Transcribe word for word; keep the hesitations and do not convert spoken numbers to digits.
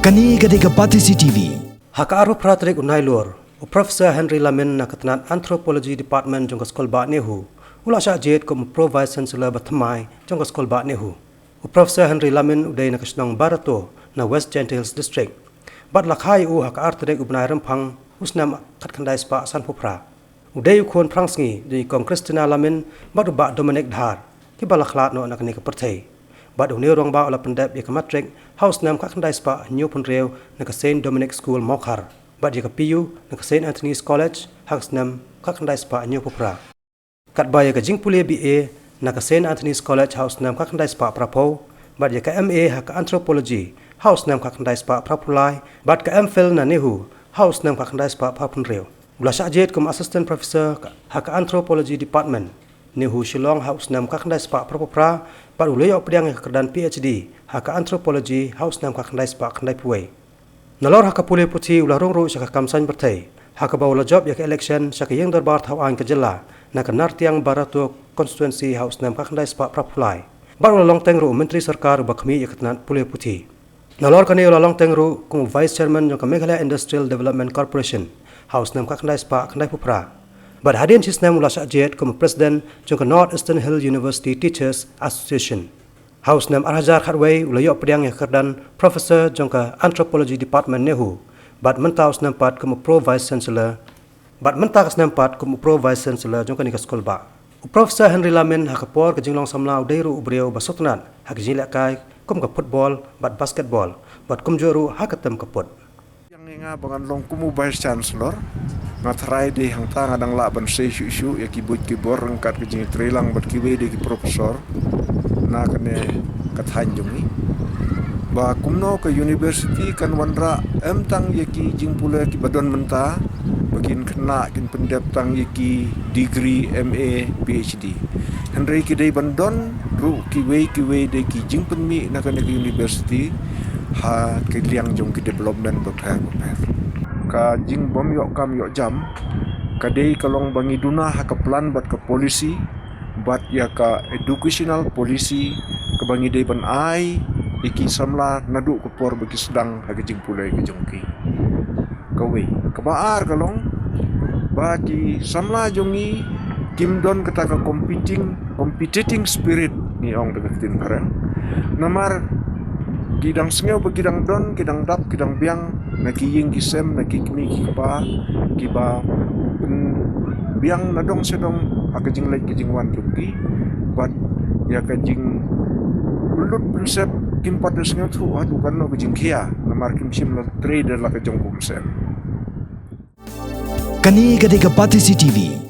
Kane ka dei ka Batesi T V. Ha ka arphew phra tarik u Nailur, u Professor Henry Lamin na ka tnat Anthropology Department jong ka skulbah NEHU u la shah jied kum u Pro Vice Chancellor ba thymmai jong ka skulbah NEHU. U Professor Henry Lamin u dei na ka shnong Barato na West Jaintia Hills District, bad la kha ïa u ha ka ar tarik u bnai Rymphang u snem khatkhyndai spah sanphew phra. U dei u khun phrangsngi jong i Kong Christina Lamin bad u Bah Dominic Dhar, kiba la khlad noh na kane ka pyrthei. Bad une u rangbah u la pyndep ïa ka matrik ha u snem khatkhyndai spah hynñiewphew hynriew na ka Saint Dominic School Mawkhar, bad ïa ka P U na ka Saint Anthony's College ha ka snem khatkhyndai spah hynñiewphew phra. Katba ïa ka jingpule B A na ka Saint Anthony's College ha u snem khatkhyndai spah phraphew, bad ïa ka M A ha ka Anthropology ha u snem khatkhyndai spah phraphew lai, bad ka M Phil na NEHU ha u snem khatkhyndai spah phraphew hynriew. U la shah jied kum Assistant Professor ha ka Anthropology Department, NEHU Shillong ha u snem khatkhyndai spah phraphew phra, bad u la ïoh pdiang ïa ka kyrdan P H D ha ka Anthropology ha u snem khatkhyndai spah khyndaiphew wei. Nalor ha ka pule puthi u la rung ruh sha ka kam saiñ pyrthei, ha kaba u la jop ïa ka election sha ka ïing dorbar thaw aiñ ka jylla na ka Nartiang Barato constituency ha u snem khatkhyndai spah phraphew lai. Bad u la long teng ruh u Myntri Sorkar uba khmih ïa ka tnat pule puthi. Nalor kane u la long teng ruh kum u Vice Chairman jong ka Meghalaya Industrial Development Corporation ha u snem khatkhyndai spah khyndaiphew phra. Bad hadien shisnem u la shah jied kum u President jong ka North Eastern Hill University Teachers Association. Ha u snem ar hajar khatwei u la ïoh pdiang ïa ka kyrdan Professor jong ka Anthropology Department NEHU, bad mynta u snem pat kum u Pro Vice Chancellor, bad mynta ka snem pat kum u Pro Vice Chancellor jong kane ka skulbah. U Professor Henry Lamin ha ka por ka jinglong samla u dei ruh u briew ba sngewtynnat ha ka jinglehkai kum ka football bad basketball, bad kumjuh ruh ha ka tem ka put. Ïa nga ba ngan long kum u Vice Chancellor, nga tharai dei hangta nga dang lah ban sei shuh shuh ïa ki buit ki bor ryngkat ka jingïatreilang bad kiwei de ki professor na kane ka thaiñ jong ngi. Ba kumno ka university kan wanrah em tang ïa ki jingpule kiba don mynta, ba kin khynnah kin pyndep tang ïa ki degree M A, P H D. Hynrei ki dei ban don ruh kiwei kiwei de ki jingpynmih na kane ka university ha ki liang jong ki development bapher bapher. Ka jingbym ïoh kam ïoh jam ka dei ka long ba ngi duna ha ka plan bad ka policy, bad ïa ka educational policy kaba ngi dei ban ai ïa ki samla naduh ka por ba ki sdang ha ka jingpule ka jong ki. Kawei. Kaba ar ka long ba ki samla jong ngi kim don kata ka competing, competing spirit, ngi ong da ka ktien phareng. Namar ki dang sngew ba ki dang don, ki dang dap, ki dang biang na ki ïing ki sem, na ki kmie ki kpa kiba pynbiang na dong sha dong ha ka jingleit ka jingwan jong ki. Bad ïa ka jingpynlut pynsep kim pat da sngewthuh haduh katno ka jingkhia, namar kim shym la trei da la ka jong ka umsem. Kane ka dei ka Batesi T V.